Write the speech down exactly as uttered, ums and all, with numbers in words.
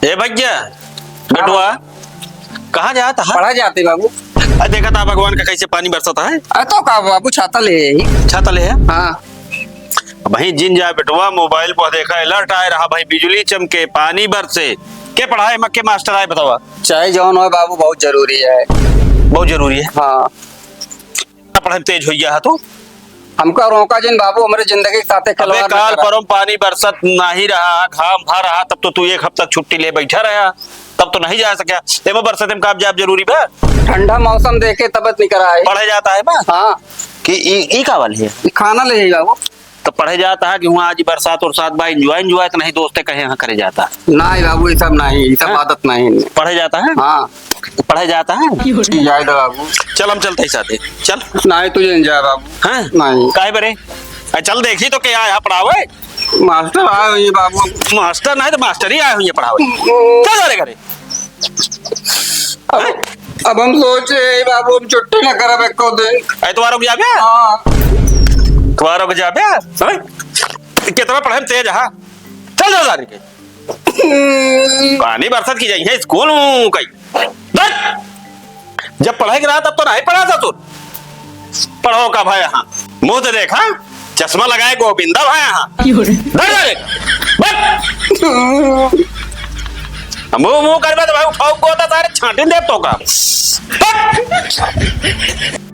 ए भैया, बेटवा, कहाँ जात है? पढ़ा जाते बाबू। अरे देखा था भगवान का कैसे पानी बरसत है। अरे तो का बाबू, छाता ले है। छाता ले है? हाँ। भाई जिन जाए बेटवा, मोबाइल पर देखा, अलर्ट आए रहा भाई, बिजली चमके, पानी बरसे, के पढ़ाए मा के मास्टर आए बतावा? चाहे जौन होए बाबू, बहुत जरूरी है। बहुत जरूरी है? हाँ। पढ़े में तेज हो गया है तू। हमका रोका जिन बाबू, हमरे जिंदगी के साथे अबे खिलवाड़ न काल करा। परम पानी बरसत नाही रहा, घाम भा रहा, तब तो तू एक हफ्ता छुट्टी ले बैठा रहा, तब तो नहीं जा सका। एमे बरसत में का जाब जरूरी बा? ठंडा मौसम देखे तब निकरा है। पढ़े जाता है बा? हाँ। कि ई, ई का वाली है? ई खाना ले जाई बाबू। तो पढ़े जाता है कि हुआँ आज बरसात उरसात बा, एंजॉय एंजॉय तो नहीं दोस्ते कहे यहाँ करे जाता है? नहीं बाबू, ये सब नहीं, ये सब हाँ? आदत नहीं है। पढ़े जाता है? हाँ। पढ़े जाता है? जाए दो बाबू। चल हम चलते ही साथे, चल। नहीं, तुझे नहीं जाए बाबू। हाँ? नहीं। काहे बरे? आ, चल देखी तो क्या आया पढ़ावे? मास्टर आए हुए बाबू। मास्टर नहीं तो मास्टर ही आए हुए पढ़ावे। चल जा रे घरे। अब, अब हम सोचे, "ए बाबू, हम छुट्टी ना करब एको दिन।" अरे, तुम्हारा रुक जाबे? हाँ। तुम्हारा रुक जाबे? समझ? कितना पढ़े में तेज है। चल जा, जा रे। पानी बरसात की जाई है स्कूल में कई। धत! जब पढ़े के रहा, तब तो नहीं पढ़ा था तू। पढ़ो का भाई, हाँ। मुंह तो देखा, चश्मा लगाए गोविंदा भाई, हाँ। क्यों रे? धर, धर, बट। मुंह, मुंह करबे तो भाई उठाओ को तो सारे छांटिन दे तो का। बट।